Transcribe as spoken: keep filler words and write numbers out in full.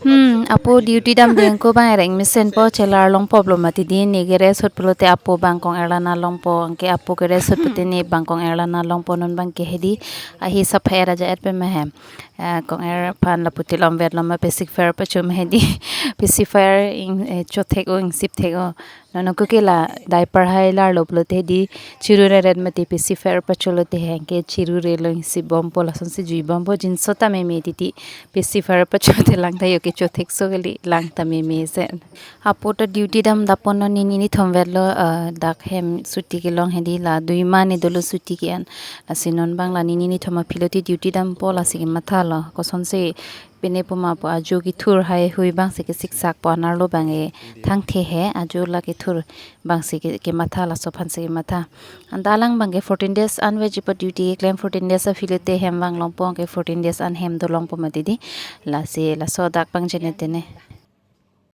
Hmm, apo duty damde ko bang ereng mesenpo, chelar longpo blo mati di, ne ke rest hut pulote apo bang kong-er la na longpo, anke apo ke rest hut pulote ne bang kong-er la na longpo, non bang ke hedi ahi sapha era ja et pe ma hem. Eh, kong-er aphan lapu ti lomvet lo ma, pacifier pacho ma hedi. Pacifier ing, eh, chothek-o, ingsipthek-o. Non ko ke la diaper hai larlo pulote di chirureret mati, pacifier pacholote he ke chirurelo, ingsipbompo, lasonsi juibompo, jinso ta meme titi, pacifier pachote lang ta jo ke chothekso kali, lang ta meme se. Apo ta duty damdapon, non nini nithom vetlo, eh, dak hem chuti kelong hedi, la dui mane dolo chuti ke-en. Lasi non bang la nini nithom aphi lo ti duty dampo, lasi kemathalo, kosonsi pine puma pu ajo kethur haihui bangsi kesiksakpo, anerlo bang ke thangthe he, ajo la kethur bangsi ke, kematha, laso aphansi kematha. Anta alang bang ke fourteen days an veji pa duty keklem, fourteen days aphi lote hem vang longpo, anke fourteen days an hem dolongpo mati di. Lasi laso dak bang jene tene.